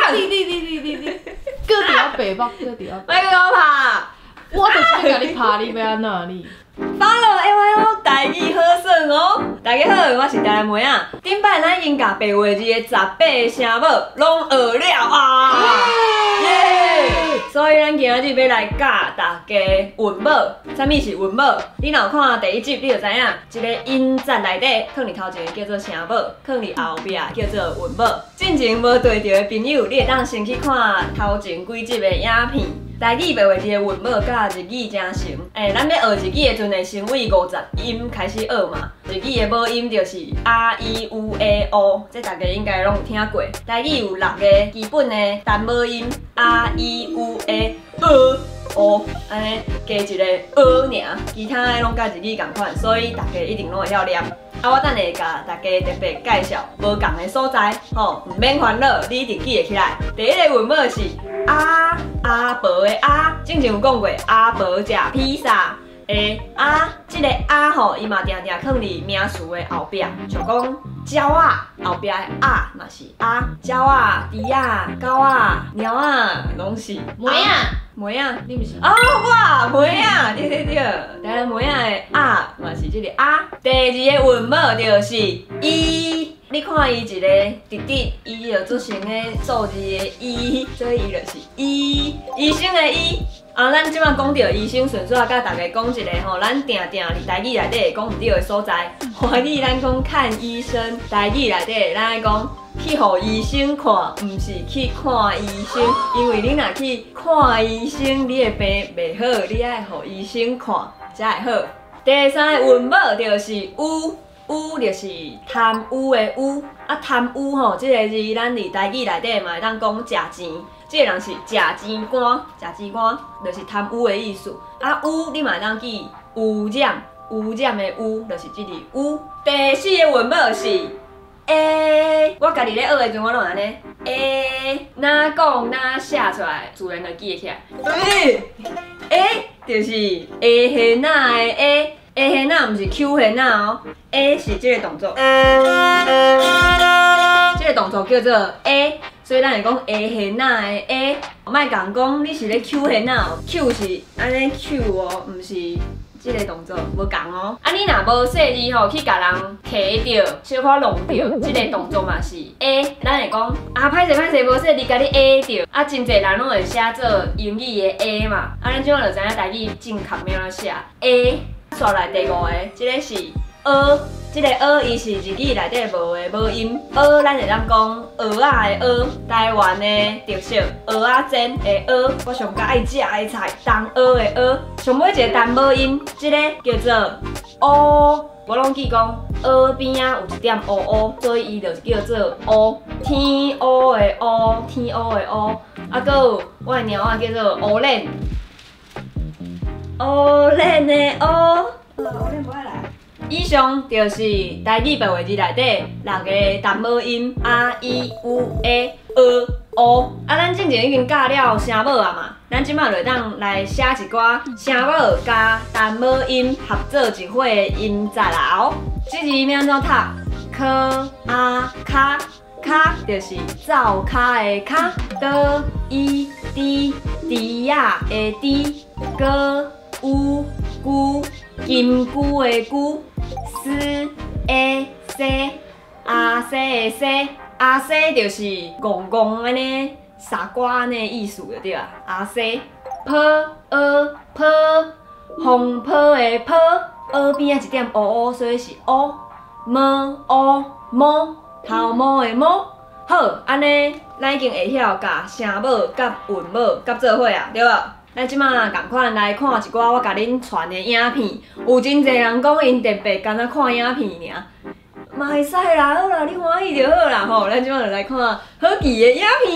看。你你你你你你，閣佇遐白目，閣佇遐。莫閣共我拍。我就是欲共你拍，你欲按怎你？ Follow AYO 台語好耍哦！大家好，我是台南妹仔。頂擺咱已經共白話字的18個聲母攏學了啊！耶！所以咱今仔日欲來教大家韻母。啥物是韻母？你若有看第一集，你就知影，一個音節內底，囥佇頭前叫做聲母，囥佇後壁叫做韻母。進前無對著的朋友，你會當先去看頭前幾集的影片。台語白話字的韻母佮日語誠像，咱欲學日語的時陣會先對50音開始學嘛。日語的母音就是 A I U E O，這大家應該攏有聽過。台語有六个基本的單母音 A I U E O O，按呢加一个 ㄜ 爾，其他的攏佮日語仝款，所以大家一定攏會曉念。啊，我等下共大家特別介紹無仝的所在，吼，毋免煩惱，你一定記會起來。第一个韻母是阿，阿婆的阿，之前有講過，阿婆食披薩的阿，這个阿吼，伊嘛定定囥佇名詞的後壁，像講鳥仔後壁的仔嘛是阿，鳥仔、豬仔、狗仔、貓仔，攏是。妹仔，妹仔，你毋是？哦，我妹仔，對對對，台南妹仔的仔嘛是這个阿。第二个韻母就是伊，你看伊一個直直，伊就做成个數字的一，所以伊就是醫，醫生的醫。啊，咱這擺講著醫生，順續共大家講一个吼，咱定定佇台語內底會講毋著的所在。華語咱講看醫生，台語內底咱愛講去予醫生看，毋是去看醫生，因為你若去看醫生，你的病袂好，你愛予醫生看才會好。第三个韻母就是烏，烏就是貪污的污，啊貪污吼，這个字咱佇台語內底嘛會當講食錢，這个人是食錢官，食錢官就是貪污的意思。啊污你嘛會當記污染，污染的污就是這个污。第四个韻母是欸，我家己咧學的時陣，我攏按呢欸，哪講哪寫出來，自然就記會起來。對，欸就是下弦仔的下，下弦仔毋是搝弦仔哦，欸是這个動作，這个動作叫做欸，所以咱會講下弦仔的下，莫共講你是咧搝弦仔哦，搝是按呢搝哦，毋是。這个動作無仝哦，啊你若無細膩吼，去共人㧎著，小可弄著，這个動作嘛是欸，咱會講啊歹勢歹勢，無細膩共你欸著，啊真濟人攏會寫做英語的 A 嘛，啊咱這擺就知影台語正確欲按怎寫欸。紲來第五个，這个是蚵，這个蚵伊是日語內底無的母音，蚵咱會當講蚵仔的蚵，台灣的特色蚵仔煎的蚵，我上較愛食的菜，東蚵的蚵，上尾一个單母音，這个叫做烏，我攏記講蚵邊仔有一點烏烏，所以伊就叫做烏，天烏的烏，天烏的烏，啊，閣有我的貓仔叫做烏輪，烏輪的烏，烏輪無愛來。以上就是台語白話字內底六个單母音 a、i、u、e、ㄜ、ㅠ。啊，咱進前已經教了聲母啊嘛，咱這擺就會當來寫一寡聲母佮單母音合做一伙的音節啦哦。這字欲按怎讀？柯阿卡卡就是灶跤的跤，的伊豬豬仔的豬，哥烏龜金龜的龜。斯 A 西阿西的西，阿西就是戇戇按呢，傻瓜按呢意思就對啊。阿西波蚵波風波的波，蚵邊仔一點烏烏，所以是烏毛烏毛頭毛的毛。好，按呢咱已經會曉共聲母佮韻母夾做伙啊，對無？咱這擺仝款來看一寡我共恁傳的影片，有真濟人講𪜶特別敢若看影片爾，嘛會使啦，好啦，你歡喜就好啦吼。咱這擺就來看好奇的影片。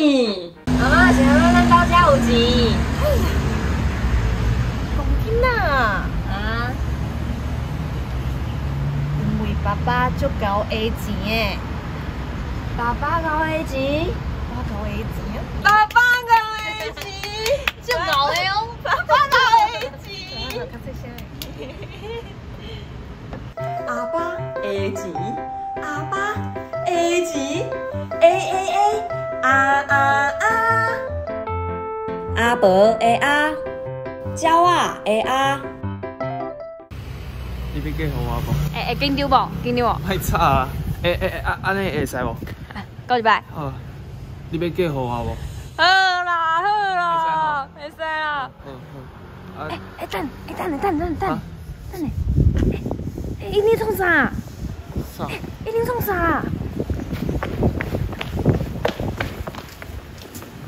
媽媽，是按怎咱兜遮有錢？哎呀，戇囡仔啊！因為爸爸足𠢕下錢的。爸爸𠢕下錢？爸爸𠢕下錢啊！爸爸𠢕下錢。足𠢕的哦！爸爸𠢕下錢。較細聲。阿爸下錢，阿爸下錢，A A A，啊啊啊。阿婆的阿，鸟仔的鸭。你欲嫁予我无？会会紧张无？紧张无？莫吵啊！欸欸欸，按按呢会使无？阁一摆。好，你欲嫁予我无？好啦好啦，会使啦。嗯嗯。欸欸等，欸等等等等等咧。欸，𪜶咧创啥？啥？𪜶咧创啥？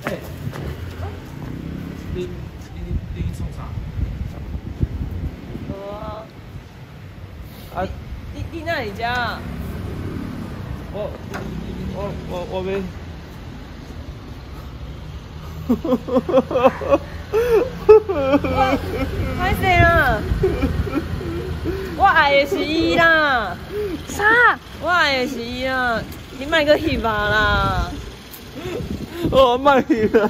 欸，你你创啥？无啊。啊！你哪伫遮？我欲。我歹势啦！我爱的是伊啦。啥？我爱的是伊啦，你莫阁翕啊啦！我莫翕啦。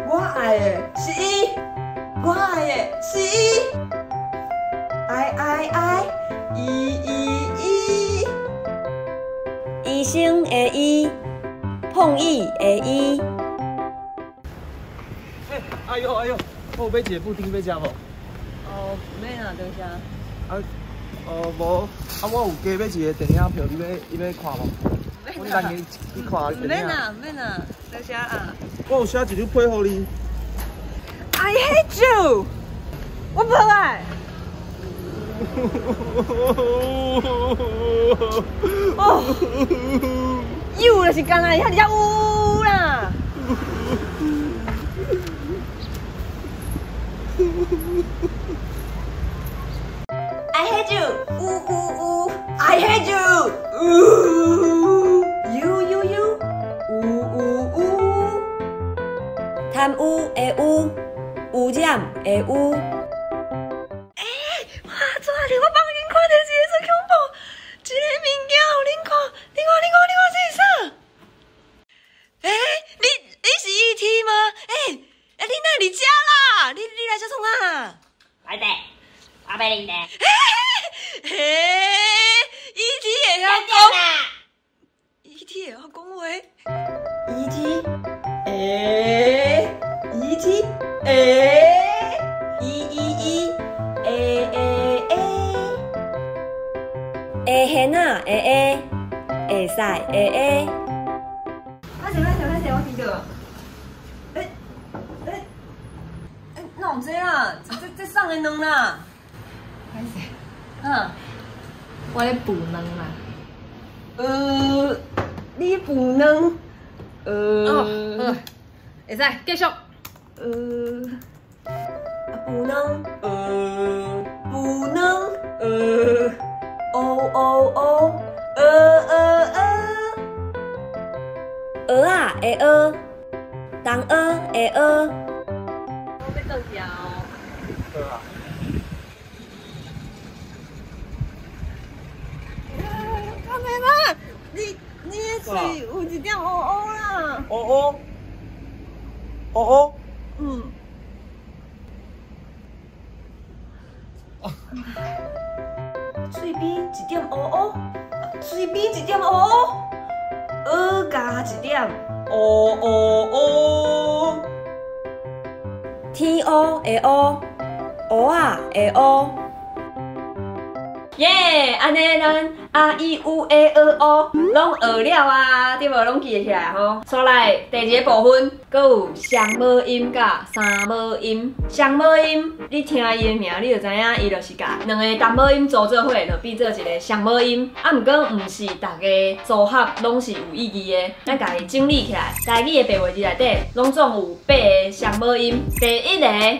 我爱的是伊，我爱的是伊。爱爱爱，伊伊伊。医生的医，碰椅的椅。欸，哎呦哎呦，我有买一个布丁欲食无？哦，免啦，多谢。啊，哦无，啊我有加买一个电影票，你欲看无？我带你去看电影。免啦免啦，多谢啊。我有写一张批予你。 I hate you，我无爱。哦，you 就是干焦伫遐呜啦。I hate you，呜呜呜。I hate you，呜。You you you，呜呜呜。贪污的污，污染的污。欸，哇！怎啊？伫我房间看著一个足恐怖，一个物件，予恁看，恁看，恁看，恁看，这是啥？欸，你是 ET 吗？欸，欸，你哪伫遮啦？你来遮创啥？来者，我欲啉茶。嘿，ET 会晓讲？ET 会晓讲话？ET，欸，ET，欸，E E E，欸欸欸，会现仔的会，会使的会。歹势歹势歹势，我听著。欸欸欸，哪有这啦？这送的卵啦。歹势。啊。我咧孵卵啦。你孵卵？哦，会使继续。孵卵，孵卵，哦哦哦，蚵仔的蚵，东蚵的蚵。我欲转去啊！好啊。阿妹啦，你的喙有一点乌乌啦。乌乌，乌乌。嗯。喙边一点乌乌，喙边一点乌乌，蚵加一点乌乌乌。天乌的乌，乌仔的乌。耶，按呢咱 A I U E 学 O 拢学了啊，对无？拢记会起来吼。煞来第二个部分，阁有双母音佮三母音。双母音，你听伊的名，你就知影伊就是共两个单母音组做伙，就变做一个双母音。啊，毋过毋是逐个组合拢是有意义的。咱共伊整理起来，台语的白话字内底，拢总有八个双母音。第一个 A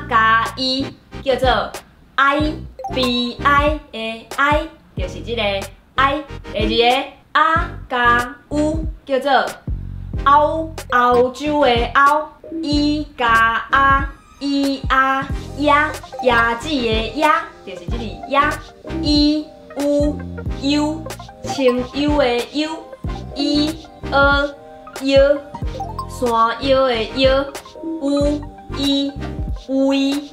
加 I 叫做哀。悲哀的哀，就是这个哀。第二个 A 加 U 叫做欧，欧洲的欧。E 加 A， E 阿鸭，鸭子的鸭，就是这个鸭。E U 优，清幽的幽。E 阿腰，山腰的腰。U E 威，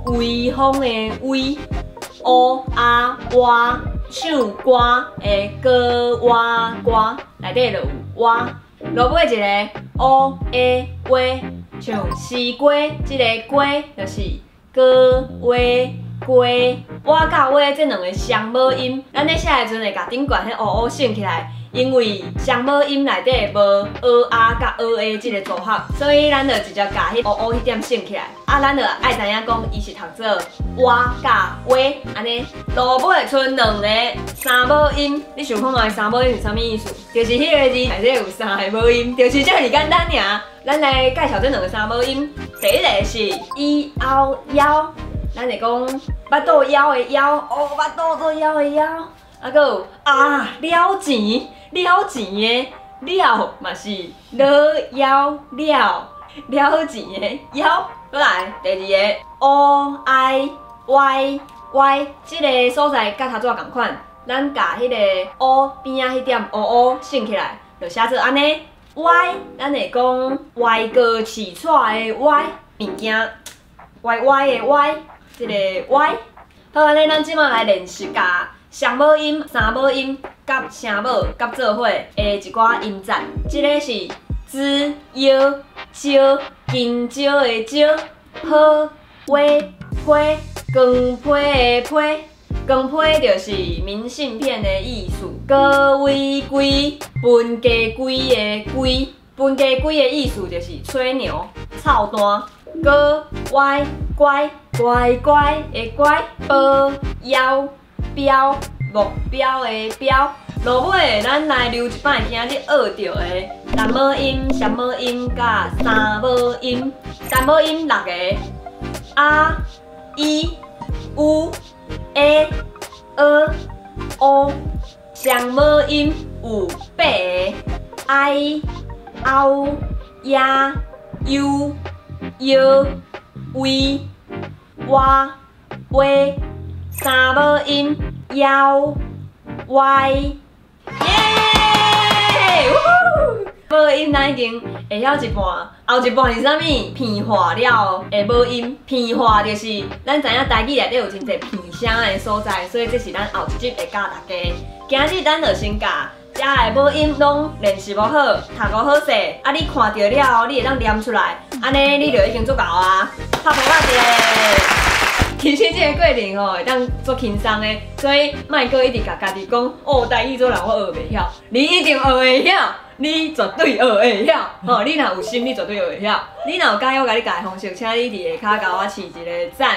威风的威。乌阿蛙，唱歌的歌蛙歌，内底就有蛙。落尾一个乌 A 话，像西瓜，這个瓜就是高話瓜，我佮話這兩个雙母音，咱咧寫的時陣會共頂懸彼烏烏省起來，因為雙母音內底無蚵仔佮蚵仔這个組合，所以咱就直接共彼烏烏彼點省起來。啊，咱就愛知影講伊是讀做我佮話按呢。落尾賰兩个三母音，你想看覓三母音是啥物意思？就是彼个字內底有三个母音，就是遮爾簡單爾。咱來介紹這兩个三母音，第一个是伊後枵，咱會講腹肚枵的枵，哦，腹肚做枵的枵。啊，閣有啊，了錢，了錢的了嘛是老枵了，了錢的枵。閣來第二个 O I Y Y，這个所在佮頭拄仔仝款，咱共彼个 O 邊仔彼點烏烏省起來，就寫做按呢。歪，咱會講歪哥飼蔡的歪，物件歪歪的歪，這个歪。好，按呢咱這馬來練習共雙母音、三母音佮聲母佮做伙的一寡音節。這个是子、腰、蕉、香蕉的蕉，好、話、批、光批的批，光批就是明信片的意思。高位歸，分家規的規，分家規的意思就是吹牛、臭蛋。高歪乖，乖乖的乖，保腰標，目標的標。落尾，咱來留一擺今日學著的單母音、雙母音佮三母音。單母音六个：啊、伊、烏、欸、蚵、烏。雙母音有八个：哀、歐、亞、優、藥、威、蛙、話。三母音：夭、歪。耶！母音咱已經會曉一半，後一半是啥物？鼻化了的母音，鼻化就是咱知影台語內底有真濟鼻聲的所在，所以這是咱後一集會教大家。今日咱就先共遮的母音攏練習好，讀好勢，啊你看著了後，你會當念出來，按呢你就已經足夠啊！拍拍拍者。其實這个過程吼，會當足輕鬆的，所以莫閣一直共家己講，哦，台語做人我學袂曉，你一定學會曉，你絕對學會曉，吼，你若有心，你絕對學會曉。你若有佮意我共你教的方式，請你佇下跤共我飼一个讚，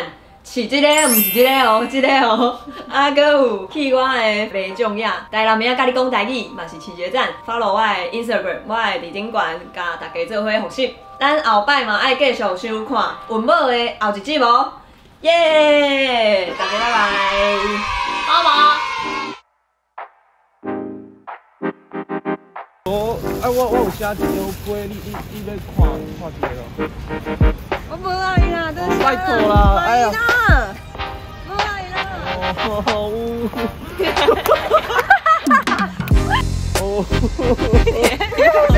飼這个，毋是這个哦，這个哦。啊，閣有去我的白種仔，台南妹仔佮你講台語，嘛是飼一个讚，follow 我的 Instagram，我會佇頂懸共大家做伙復習。咱後擺嘛愛繼續收看韻母的後一集哦。耶！大家拜拜，拜拜。我啊，我有寫一張批，你欲看看一下囉。我無愛啦，都拜託啦，哎呀，無愛啦。哦，哦。你笑。